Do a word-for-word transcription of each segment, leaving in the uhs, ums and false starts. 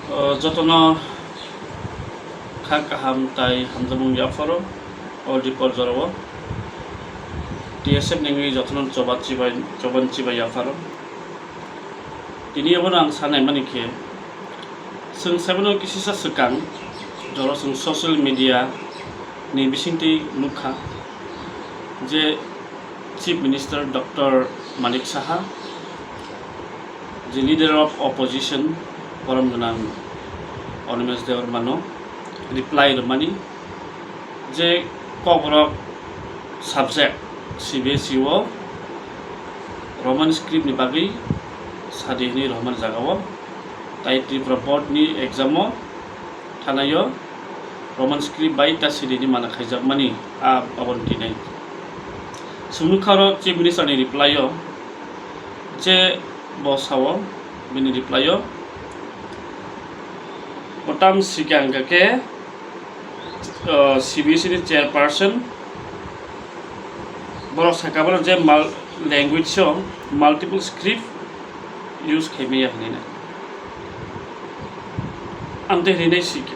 O, jotono kha kaham tai hamjakmung yapharo. O dipor jorao T S F nengwi jotono choba chibai, choban chibai yapharo. Tini abono ang sanai mani khe, chwng saimano kisisa swkang, jora chwng social media ni bisingtwi nukha je Chief Minister Doctor Manik Saha, je Leader of Opposition, borom gwnang Animesh Debbarmano reply rwmani je Kokborok subject C B S E o Roman script ni bagwi sadi hwnwi rohormani jagao, tai Tripura Board ni exam o thanaio Roman script bai ta sidi hwnwi mana khaijakmani a aboni tinai. Chwng nukha oro Chief Minister ni reply o je bo sao, bini reply o bo tam sikha hwnkha khe, uh, C B S E ni chairperson, borok sakha bono je mal-, language o multiple script use khaimaya hwnwi na. Amtwi hwnwi nai sikha.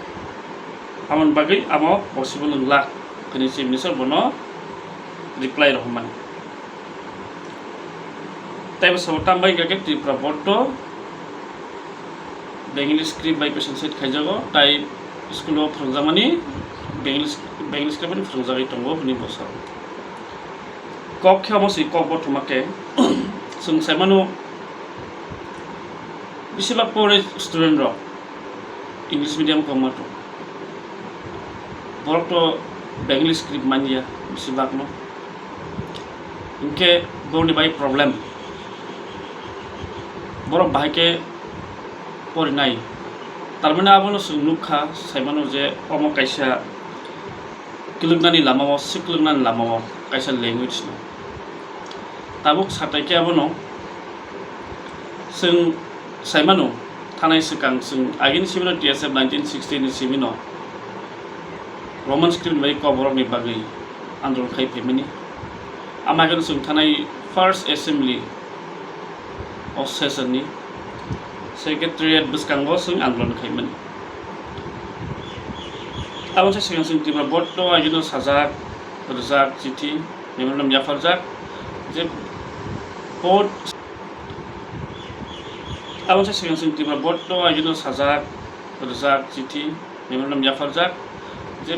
Amoni bagwi amo possible wngla hwnwi Chief Minister bono reply rohormani. Tei bo sabo tambai hwnkha khe Tripura Board o Bengali script bai question set khaijago, tai school o phwrwngjakmani Bengali, Bengali script bai phwrwngjagwi tongo hwnwi bo sao. Kok khe omo se kok bothoma khe chwng saimano bisi bak pore student rok English medium koma to. Borok to Bengali script manya bisi bak no. Hinkhe borokni bai problem. Borok bahai khe porinai. Tarmani abono chwng nukha, saimano je omo kaisa kwlwknani lamao, swkwlwknani lamao kaisa language no. Tabuk satai khe abono chwng saimano, thanai swkang chwng agini simino T S F nineteen sixty ni simino Roman script bai Kokborok ni bagwi andolon khai phaimani. Ama haino chwng thanai first assembly o session ni secretariat bwskango chwng andolon khaimani. Aboni swkang chwng Tripura Board o agino sajak, rwjak chithi, memorandum yapharjak je board, aboni swkang chwng Tripura Board o agino sajak, rwjak chithi, memorandum yapharjak je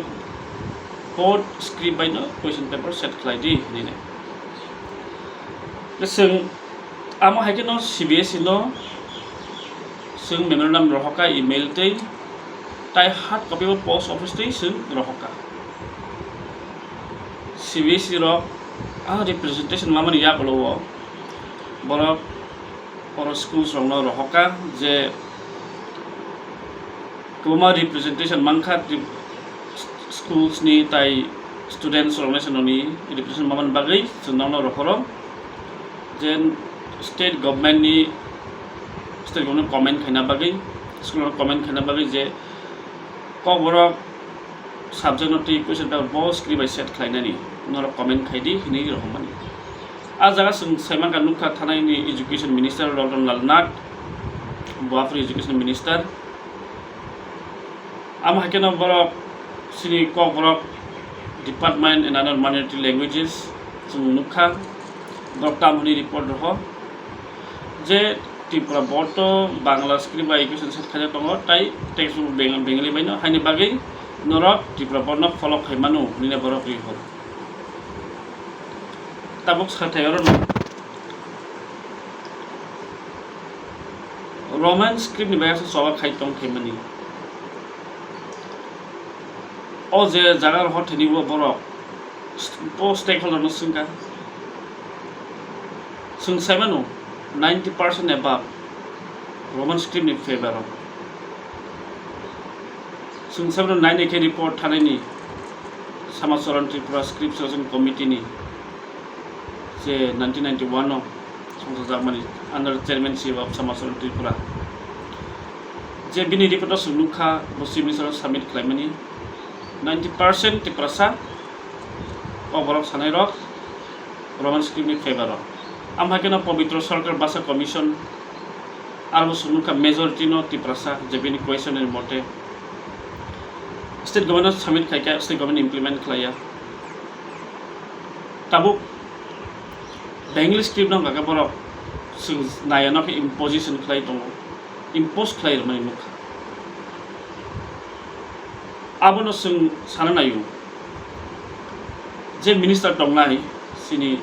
board script bai no question paper set khlai di hwnwi. Chwng amo hai kheno C B S E no chwng memorandum rohorkha email tei, tai hard copy bo post office tei chwng rohorkha. C B S E rok a representation mamani yagulo o borok oro schools rokno rohorkha je kwbangma representation mankha, schools ni tai students rokno se noni representation mamani bagwi chwng nokno rohoro je state government ni, state government comment khaina bagwi, school rok comment khaina bagwi je Kokborok subject no twi question paper bo script bai set khlainani norok comment khai di hinwi rohormani. A jaga chwng saimankha nukha thanai ni education minister Ratan Lal Nath, bo aphuru education minister. Amo hai kheno borok chini Kokborok department and other minority languages chwng nukha, borok tam hwnwi report roho je Tripura board o Bangla script bai education set khaijak tongo, tai textbook Beng-, Bengali bai no, haini bagwi norok Tripura board no follow khai mano hwnwi borok report. Tabuk sathai oro no Roman script ni bai aswk choba khai tong khaimani. O je jaga rok thani o borok st-, bo stakeholder no swngkha. Chwng saimano ninety percent above Roman script ni favor o. Chwng saimano nine khe report thanaini Samacharan Tripura Script Selection Committee ni je nineteen ninety-one o songchajakmani under chairmanship of Samacharan Tripura. Je bini report o chwng nukha bo Chief Minister o submit khlaimani ninety percent Tiprasa o borok sanairok Roman script ni favor o. Amhaikhe no Pabitra Sarkar Bhasha Commission Aro bo chwng nukha majority no Tiprasa, je bini question ni mote state government submit khaikha, state government implement khlaiya. Tabuk Bengali script no hwnkha khe borok chwng naiya no khe imposition khlai tongo, impose khlai rwmani nukha. Abono chwng sana naio, je minister tongnai chini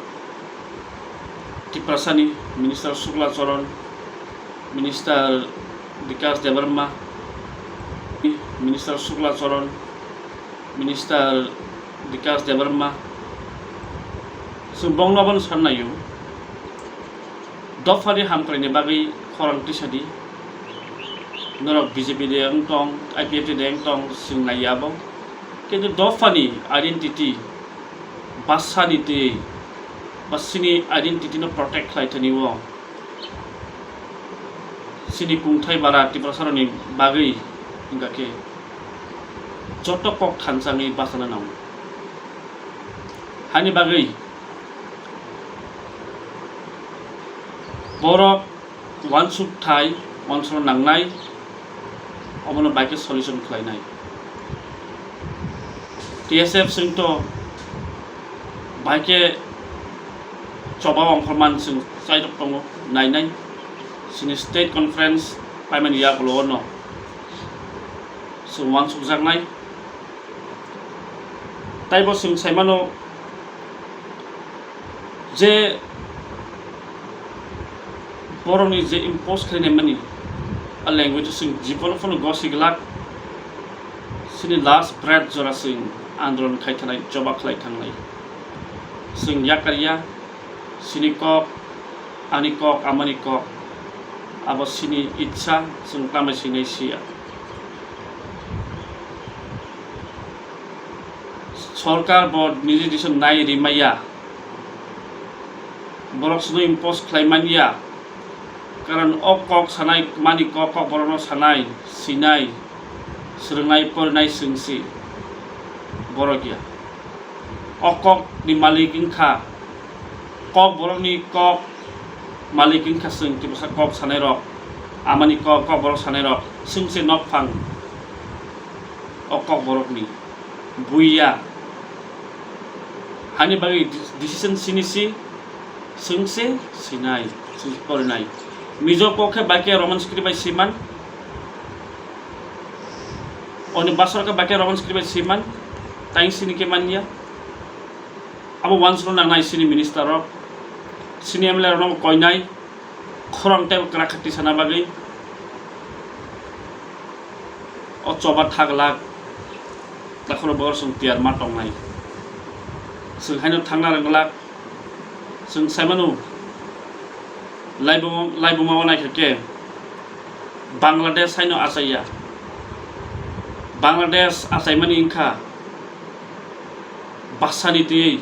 Tiprasani, Minister Shukla Charan, Minister Bikash Debbarma, Minister Shukla Charan, Minister Bikash Debbarma, chwng bongno abono sana naio. Dophani hamkraini bagwi khorang tisadi. Norok B J P de wng tong, I P F T de wng tong, chwng naiya abo. Kintu dophani identity, bwsani twi, ba chini identity no protect khlai thani o chini kungthai bara Tiprasarokni bagwi hwnkha khe joto kok thansa wngwi bachana nango. Haini bagwi borok uansuk thai, uansukna nangnai, omono bai khe solution khlainai. T S F chwng to bai khe choba ongkhorman chwng chairok tongo, nainai. Chini state conference paimani yagulo no chwng uansukjaknai. Taibo chwng saimano je borokni je impose khlainai mani a language chwng jibono phano gosi glak, chini last breath jora chwng andolon khai thanai, choba khlai thangnai. Chwng yakarya, chini kok, ani kok, amani kok, abo chini itsa, chwng tamai swinai siya. Sorkar bo niji decision nai rimaya, borok chwngno impose khlai manya, karon o kok sanai mani kok, kok borokno sanai, sinai, swrwngnai, porinai chwngsi borok ya. O kok ni malik wngkha, kok borokni kok malik wngkha chwng, Tiprasa kok sanai rok, amani kok, kok borok sanai rok chwngsi nokphang o kok borokni buiya. Hani bagwi decision sinisi chwngse sinai, chwngse porinai. Mizo kok khe bai khe Roman script bai siman. Oni basor khe bai khe Roman script bai siman. Taing sini khe manya. Abo uansukna nangnai sini minister rok, sini M L A rok no koinai. Khorang tei kwrak khe tisana bagwi o choba thaglak, takhoro bo chwng tiyar ma tongnai. Chwng haino thangna rwglak, chwng saimano laibuma, laibuma o naikha khe Bangladesh haino achaiya. Bangladesh achaimani wngkha bwsani twiwi